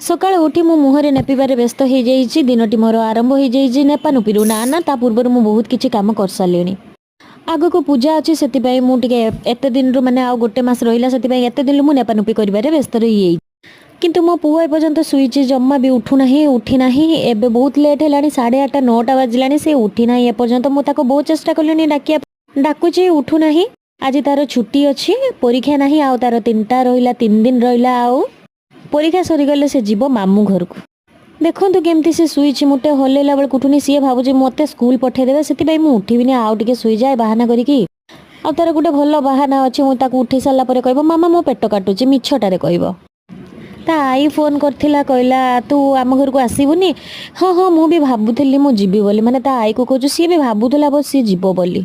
ସକାଳୁ ଉଠି ମୁଁ ମୁହଁରେ ନେପିବାରେ ବ୍ୟସ୍ତ ହେଇଯାଇଛି। ଦିନଟି ମୋର ଆରମ୍ଭ ହେଇଯାଇଛି ନେପାନୁପିରୁ। ନା ନା, ତା ପୂର୍ବରୁ ମୁଁ ବହୁତ କିଛି କାମ କରିସାରିଲିଣି। ଆଗକୁ ପୂଜା ଅଛି, ସେଥିପାଇଁ ମୁଁ ଟିକେ ଏତେ ଦିନରୁ, ମାନେ ଆଉ ଗୋଟେ ମାସ ରହିଲା, ସେଥିପାଇଁ ଏତେ ଦିନରୁ ମୁଁ ନେପାନୁପି କରିବାରେ ବ୍ୟସ୍ତ ରହିଯାଇଛି। କିନ୍ତୁ ମୋ ପୁଅ ଏପର୍ଯ୍ୟନ୍ତ ଶୋଇଛି, ଜମା ବି ଉଠୁନାହିଁ, ଉଠି ନାହିଁ। ଏବେ ବହୁତ ଲେଟ୍ ହେଲାଣି, 8:30, 9ଟା ବାଜିଲାଣି, ସେ ଉଠି ନାହିଁ ଏପର୍ଯ୍ୟନ୍ତ। ମୁଁ ତାକୁ ବହୁତ ଚେଷ୍ଟା କଲିଣି ଡାକିବା, ଡାକୁଛି, ଉଠୁନାହିଁ। ଆଜି ତାର ଛୁଟି ଅଛି, ପରୀକ୍ଷା ନାହିଁ। ଆଉ ତାର 3ଟା ରହିଲା, 3 ଦିନ ରହିଲା। ଆଉ ପରୀକ୍ଷା ସରିଗଲେ ସେ ଯିବ ମାମୁଁ ଘରକୁ। ଦେଖନ୍ତୁ କେମିତି ସେ ଶୋଇଛି। ମୁଁ ଟିକେ ହଲେଇଲା ବେଳକୁ ଉଠୁନି। ସିଏ ଭାବୁଛି ମୋତେ ସ୍କୁଲ ପଠେଇଦେବେ, ସେଥିପାଇଁ ମୁଁ ଉଠିବିନି, ଆଉ ଟିକେ ଶୋଇଯାଏ ବାହାନା କରିକି। ଆଉ ତାର ଗୋଟେ ଭଲ ବାହାନା ଅଛି। ମୁଁ ତାକୁ ଉଠେଇ ସାରିଲା ପରେ କହିବ, "ମାମା, ମୋ ପେଟ କାଟୁଛି।" ମିଛଟାରେ କହିବ। ତା ଆଈ ଫୋନ୍ କରିଥିଲା, କହିଲା, "ତୁ ଆମ ଘରକୁ ଆସିବୁନି?" "ହଁ ହଁ, ମୁଁ ବି ଭାବୁଥିଲି ମୁଁ ଯିବି ବୋଲି।" ମାନେ ତା ଆଈକୁ କହୁଛୁ, ସିଏ ବି ଭାବୁଥିଲା ବସ୍ ସିଏ ଯିବ ବୋଲି।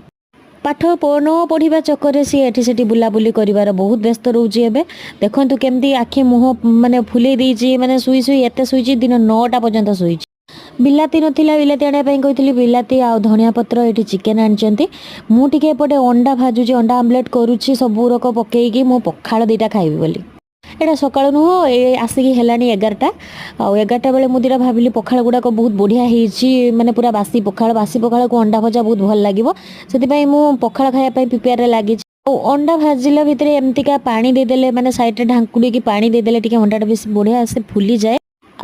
ପାଠ ନ ପଢ଼ିବା ଚକରରେ ସିଏ ଏଠି ସେଠି ବୁଲାବୁଲି କରିବାର ବହୁତ ବ୍ୟସ୍ତ ରହୁଛି। ଏବେ ଦେଖନ୍ତୁ କେମିତି ଆଖି ମୁହଁ ମାନେ ଫୁଲେଇ ଦେଇଛି। ମାନେ ଶୋଇ ଶୋଇ ଏତେ ଶୋଇଛି, ଦିନ 9ଟା ପର୍ଯ୍ୟନ୍ତ ଶୋଇଛି। ବିଲାତି ନଥିଲା, ବିଲାତି ଆଣିବା ପାଇଁ କହିଥିଲି, ବିଲାତି ଆଉ ଧନିଆ ପତ୍ର। ଏଠି ଚିକେନ୍ ଆଣିଛନ୍ତି। ମୁଁ ଟିକେ ଏପଟେ ଅଣ୍ଡା ଭାଜୁଛି, ଅଣ୍ଡା ଆମଲେଟ୍ କରୁଛି ସବୁ ରକ ପକେଇକି, ମୁଁ ପଖାଳ 2ଟା ଖାଇବି ବୋଲି। ଏଇଟା ସକାଳୁ ନୁହଁ, ଏ ଆସିକି ହେଲାଣି 11ଟା। ଆଉ 11ଟା ବେଳେ ମୁଁ 2ଟା ଭାବିଲି, ପଖାଳ ଗୁଡ଼ାକ ବହୁତ ବଢ଼ିଆ ହେଇଛି, ମାନେ ପୁରା ବାସି ପଖାଳ। ବାସି ପଖାଳକୁ ଅଣ୍ଡା ଭଜା ବହୁତ ଭଲ ଲାଗିବ। ସେଥିପାଇଁ ମୁଁ ପଖାଳ ଖାଇବା ପାଇଁ ପ୍ରିପେୟାରରେ ଲାଗିଛି। ଆଉ ଅଣ୍ଡା ଭାଜିଲା ଭିତରେ ଏମିତିକା ପାଣି ଦେଇଦେଲେ, ମାନେ ସାଇଡ଼ରେ ଢାଙ୍କୁଡ଼ିକି ପାଣି ଦେଇଦେଲେ ଟିକେ ଅଣ୍ଡାଟା ବେଶୀ ବଢ଼ିଆ ସେ ଫୁଲିଯାଏ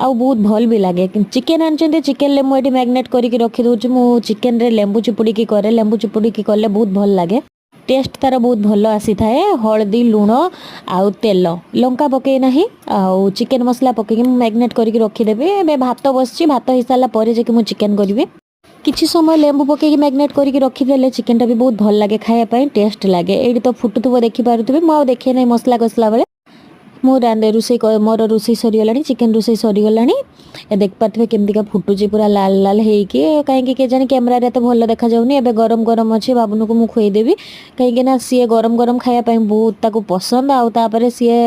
ଆଉ ବହୁତ ଭଲ ବି ଲାଗେ। ଚିକେନ୍ ଆଣିଛନ୍ତି, ଚିକେନ୍ରେ ମୁଁ ଏଠି ମ୍ୟାରିନେଟ୍ କରିକି ରଖିଦେଉଛି। ମୁଁ ଚିକେନ୍ରେ ଲେମ୍ବୁ ଚିପୁଡ଼ିକି କରେ। ଲେମ୍ବୁ ଚିପୁଡ଼ିକି କଲେ ବହୁତ ଭଲ ଲାଗେ, ଟେଷ୍ଟ ତାର ବହୁତ ଭଲ ଆସିଥାଏ। ହଳଦୀ, ଲୁଣ ଆଉ ତେଲ, ଲଙ୍କା ପକେଇ ନାହିଁ, ଆଉ ଚିକେନ୍ ମସଲା ପକେଇକି ମୁଁ ମ୍ୟାରିନେଟ୍ କରିକି ରଖିଦେବି। ଏବେ ଭାତ ବସିଛି, ଭାତ ହେଇସାରିଲା ପରେ ଯାଇକି ମୁଁ ଚିକେନ୍ କରିବି। କିଛି ସମୟ ଲେମ୍ବୁ ପକେଇକି ମ୍ୟାରିନେଟ୍ କରିକି ରଖିଦେଲେ ଚିକେନଟା ବି ବହୁତ ଭଲ ଲାଗେ ଖାଇବା ପାଇଁ, ଟେଷ୍ଟ ଲାଗେ। ଏଇଠି ତ ଫୁଟୁଥିବ, ଦେଖିପାରୁଥିବେ। ମୁଁ ଆଉ ଦେଖେ ନାହିଁ ମସଲା କଷିଲା ବେଳେ। ମୁଁ ରାନ୍ଧେ ରୋଷେଇ, ମୋର ରୋଷେଇ ସରିଗଲାଣି, ଚିକେନ୍ ରୋଷେଇ ସରିଗଲାଣି। ଏ ଦେଖିପାରୁଥିବେ କେମିତିକା ଫୁଟୁଛି ପୁରା ଲାଲ ଲାଲ ହେଇକି। କାହିଁକି କେଜାଣି କ୍ୟାମେରାରେ ଏତେ ଭଲ ଦେଖାଯାଉନି। ଏବେ ଗରମ ଗରମ ଅଛି, ବାବୁନକୁ ମୁଁ ଖୁଆଇଦେବି, କାହିଁକି ନା ସିଏ ଗରମ ଗରମ ଖାଇବା ପାଇଁ ବହୁତ ତାକୁ ପସନ୍ଦ। ଆଉ ତାପରେ ସିଏ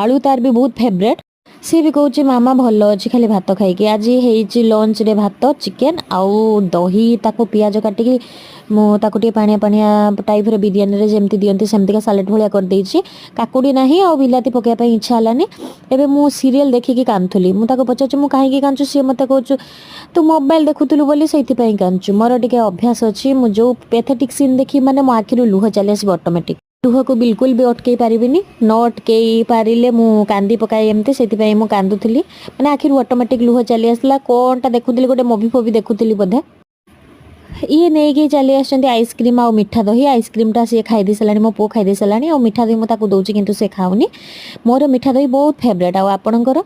ଆଳୁ ତାର ବି ବହୁତ ଫେଭରେଟ୍। ସିଏ ବି କହୁଛି, "ମାମା, ଭଲ ଅଛି ଖାଲି ଭାତ ଖାଇକି।" ଆଜି ହେଇଛି ଲଞ୍ଚରେ ଭାତ, ଚିକେନ୍ ଆଉ ଦହି। ତାକୁ ପିଆଜ କାଟିକି ମୁଁ ତାକୁ ଟିକେ ପାଣିଆ ପାଣିଆ ଟାଇପ୍ର, ବିରିୟାନୀରେ ଯେମିତି ଦିଅନ୍ତି ସେମିତିକା ସାଲାଡ଼ ଭଳିଆ କରିଦେଇଛି। କାକୁଡ଼ି ନାହିଁ ଆଉ ବିଲାତି ପକାଇବା ପାଇଁ ଇଚ୍ଛା ହେଲାନି। ଏବେ ମୁଁ ସିରିଏଲ୍ ଦେଖିକି କାନ୍ଦୁଥିଲି। ମୁଁ ତାକୁ ପଚାରୁଛି, "ମୁଁ କାହିଁକି କାନ୍ଦୁଛୁ?" ସିଏ ମୋତେ କହୁଛୁ, "ତୁ ମୋବାଇଲ ଦେଖୁଥିଲୁ ବୋଲି ସେଇଥିପାଇଁ କାନ୍ଦୁଛୁ।" ମୋର ଟିକେ ଅଭ୍ୟାସ ଅଛି, ମୁଁ ଯେଉଁ ପେଥେଟିକ୍ ସିନ୍ ଦେଖି ମାନେ ମୋ ଆଖିରୁ ଲୁହ ଚାଲି ଆସିବ ଅଟୋମେଟିକ୍। ଲୁହକୁ ବିଲକୁଲ ବି ଅଟକେଇ ପାରିବିନି। ନ ଅଟକେଇ ପାରିଲେ ମୁଁ କାନ୍ଦି ପକାଏ ଏମିତି। ସେଥିପାଇଁ ମୁଁ କାନ୍ଦୁଥିଲି, ମାନେ ଆଖିରୁ ଅଟୋମେଟିକ୍ ଲୁହ ଚାଲି ଆସିଲା। କ'ଣଟା ଦେଖୁଥିଲି, ଗୋଟେ ମୁଭି ଫୁଭି ଦେଖୁଥିଲି ବୋଧେ। ଇଏ ନେଇକି ଚାଲି ଆସିଛନ୍ତି ଆଇସ୍କ୍ରିମ୍ ଆଉ ମିଠା ଦହି। ଆଇସ୍କ୍ରିମ୍ଟା ସିଏ ଖାଇ ଦେଇ ସାରିଲାଣି, ମୋ ପୁଅ ଖାଇ ଦେଇ ସାରିଲାଣି। ଆଉ ମିଠା ଦହି ମୁଁ ତାକୁ ଦେଉଛି, କିନ୍ତୁ ସେ ଖାଉନି। ମୋର ମିଠା ଦହି ବହୁତ ଫେଭରେଟ୍। ଆଉ ଆପଣଙ୍କର?